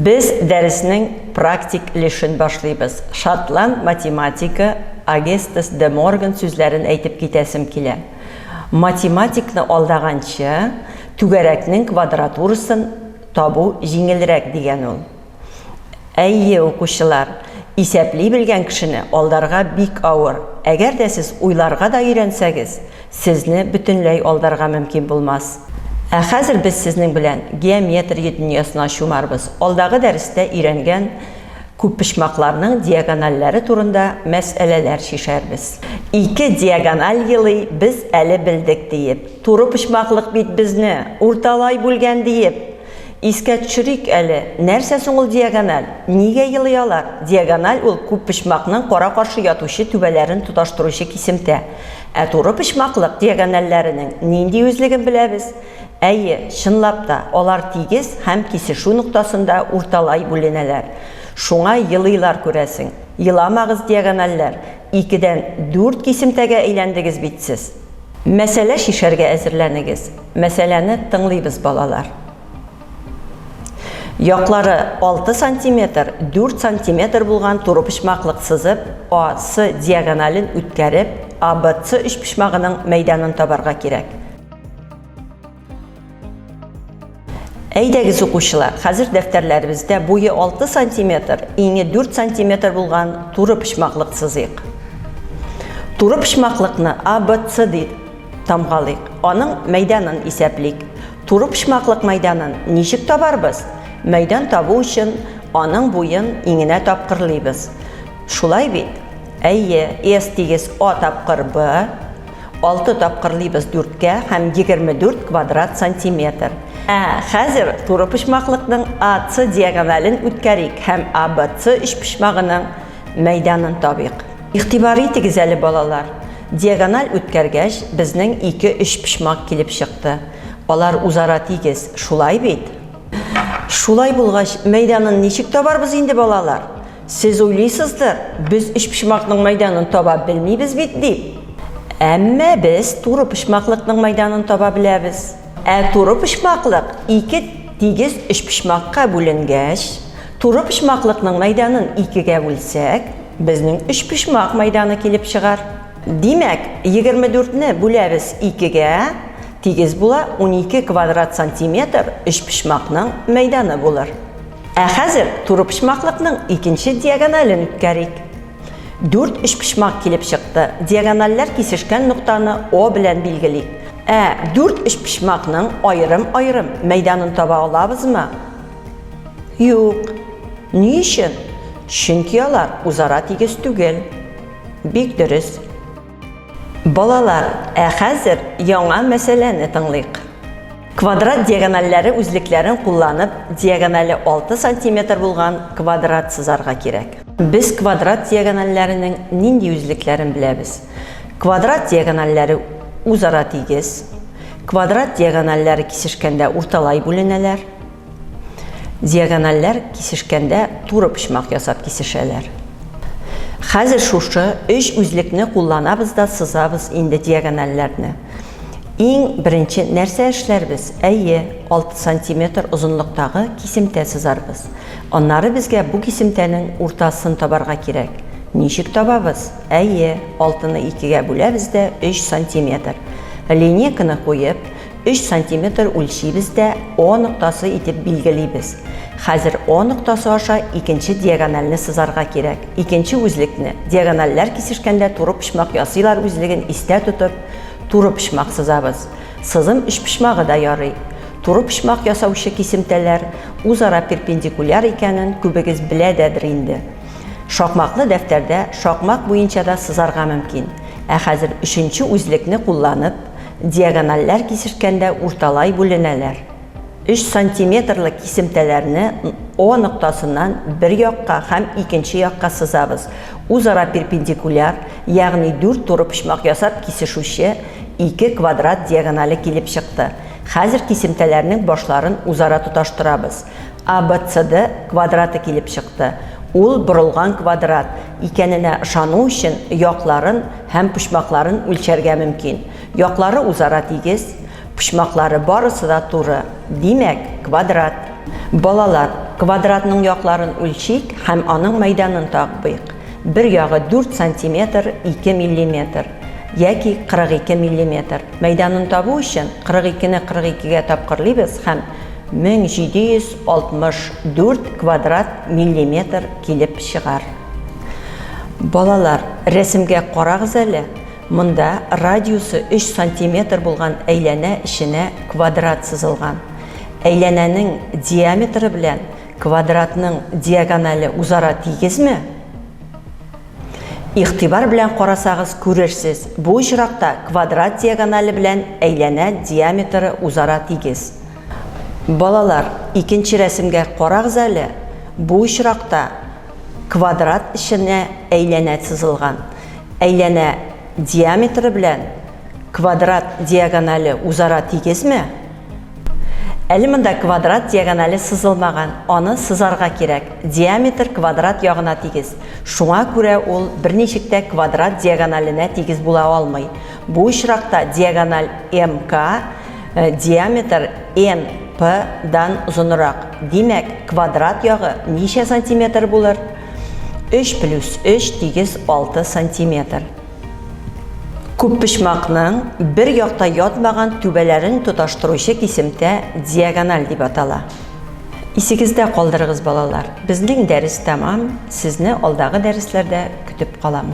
Без дәреснең практик өлешен башлыйбыз. Шотланд математигы Агестес де Морган сүзләрен әйтеп китәсем килә. Математикны алдаганчы, түгәрәкнең квадратурасын табу җиңелрәк, дигән ул. Әйе, укучылар, исәпли белгән кешене алдарга бик авыр. Әгәр дә сез уйларга да өйрәнсәгез, сезне бөтенләй алдарга мөмкин булмас. Ә хәзер без сезнең белән геометрия дөньясына чумарбыз. Алдагы дәрестә өйрәнгән күппочмакларның диагональләре турында мәсьәләләр чишәрбез. Ике диагональ елый, без әле белдек диеп. Турыпочмаклык бит безне урталай бүлгән диеп. Искә төшерик әле, нәрсә соң ул диагональ? Нигә елый алар? Диагональ ул, күппочмакның кара-каршы ятучы түбәләрен тоташтыручы кисемтә. Ә турыпочмаклык диагональләренең нинди үзлеген беләбез? Әйе, чынлап та, алар тигез һәм кисешү ноктасында урталай бүленәләр. Шуңа елыйлар, күрәсең. Еламагыз, диагональләр, икедән дүрт кисемтәгә әйләндегез бит сез. Мәсьәлә чишәргә әзерләнегез. Мәсьәләне тыңлыйбыз, балалар. Яклары 6 сантиметр, 4 сантиметр булган турыпочмаклык сызып, АС диагонален үткәреп, АБЦ өчпочмагының мәйданын табарга кирәк. Әйдәгез, укучылар, хәзер дәфтәрләребездә буе 6 сантиметр, иңе 4 сантиметр булган туры почмаклык сызыйк. Туры почмаклыкны А, Б, С дип тамгалыйк. Аның мәйданын исәплик. Туры почмаклык мәйданын ничек табарбыз? Мәйдан табу өчен аның буен иңенә тапкырлыйбыз. Шулай бит? Әйе, С тигез А тапкыр Б. Алты тапкырлыйбыз дүрткә һәм 24 квадрат сантиметр. Ә хәзер турыпочмаклыкның АС диагонален үткәрик һәм АБС өчпочмагының мәйданын табыйк. Игътибар итегез әле, балалар, диагональ үткәргәч, безнең ике өчпочмак килеп чыкты. Алар үзара тигез, шулай бит? Шулай булгач, мәйданын ничек табарбыз инде, балалар? Сез уйлыйсыздыр, без өчпочмакның мәйданын таба белмибез бит, дип. Әмма без турыпочмаклыкның мәйданын таба беләбез. Ә турыпочмаклык ике тигез өчпочмакка бүленгәч, турыпочмаклыкның мәйданын икегә бүлсәк, безнең өчпочмак мәйданы килеп чыгар. Димәк, 24 не бүләбез икегә, тигез була 12 квадрат сантиметр өчпочмакның мәйданы булыр. Ә хәзер турыпочмаклыкның икенче диагонален үткәрик. Дүрт өчпочмак килеп чыкты. Диагональләр кисешкән ноктаны О белән билгелик. Ә дүрт өчпочмакның аерым-аерым мәйданын таба алабызмы? Юк. Ни өчен? Чөнки алар үзара тигез түгел. Бик дөрес. Балалар, ә хәзер яңа мәсьәләне тыңлыйк. Квадрат диагональләре үзлекләрен кулланып, диагонале 6 сантиметр булган квадрат сызарга кирәк. Без квадрат диагональләренең нинди үзлекләрен беләбез? Квадрат диагональләре үзара тигез. Квадрат диагональләре кисешкәндә урталай бүленәләр. Диагональләр кисешкәндә туры почмак ясап кисешәләр. Хәзер шушы өч үзлекне кулланабыз да сызабыз инде диагональләрне. Иң беренче нәрсә эшләрбез? Әйе, 6 сантиметр озынлыктагы кисемтә сызарбыз. Аннары безгә бу кисемтәнең уртасын табарга кирәк. Ничек табабыз? Әйе, алтыны икегә бүләбез дә 3 сантиметр. Линейканы куеп, 3 сантиметр үлчибез дә О ноктасы итеп билгелибез. Хәзер О ноктасы аша икенче диагональне сызарга кирәк. Икенче үзлекне, диагональләр кисешкәндә туры почмак ясыйлар үзлеген истә тотып, туры почмак сызабыз. Сызым өчпочмагы да ярый. Туры почмак ясаучы кисемтәләр үзара перпендикуляр икәнен күбегез белә дәдер инде. Шакмаклы дәфтәрдә шакмак буенча да сызарга мөмкин. Ә хәзер өченче үзлекне кулланып, Диагональләр кисешкәндә урталай бүленәләр. Өч сантиметрлы кисемтәләрне О ноктасыннан бер якка һәм икенче якка сызабыз. Үзара перпендикуляр, ягъни дүрт турыпочмак ясап кисешүче ике квадрат диагонале килеп чыкты. Хәзер кисемтәләрнең башларын үзара тоташтырабыз. ABCD квадраты килеп чыкты. Ул борылган квадрат икәненә ышану өчен якларын һәм почмакларын үлчәргә мөмкин. Яклары үзара тигез, почмаклары барысы да туры. Димәк, квадрат. Балалар, квадратның якларын үлчик һәм аның мәйданын табыйк. Бер ягы 4 сантиметр 2 миллиметр яки 42 миллиметр. Мәйданын табу өчен 42-не 42-гә тапкырлыйбыз һәм 1764 квадрат миллиметр килеп чыгар. Балалар, рәсемгә карагыз әле. Монда радиусы 3 сантиметр булган әйләнә эченә квадрат сызылган. Әйләнәнең диаметры белән квадратның диагонале үзара тигезме? Игътибар белән карасагыз күрерсез, бу очракта квадрат диагонале белән әйләнә диаметры үзара тигез. Балалар, икенче рәсемгә карагыз әле, бу очракта квадрат эченә әйләнә сызылган. Әйләнә диаметры белән квадрат диагонале үзара тигезме? Әле монда квадрат диагонале сызылмаган, аны сызарга кирәк. Диаметр квадрат ягына тигез. Шуңа күрә ул берничек тә квадрат диагоналенә тигез була алмый. Бу очракта диагональ МК э, диаметр НП дан озынрак. Димәк, квадрат ягы ничә сантиметр булыр? 3 плюс 3 тигез 6 сантиметр. Күппочмакның бер якта ятмаган түбәләрен тоташтыручы кисемтә диагональ дип атала. Исегездә калдырыгыз, балалар, безнең дәрес тәмам, сезне алдагы дәресләрдә көтеп калам.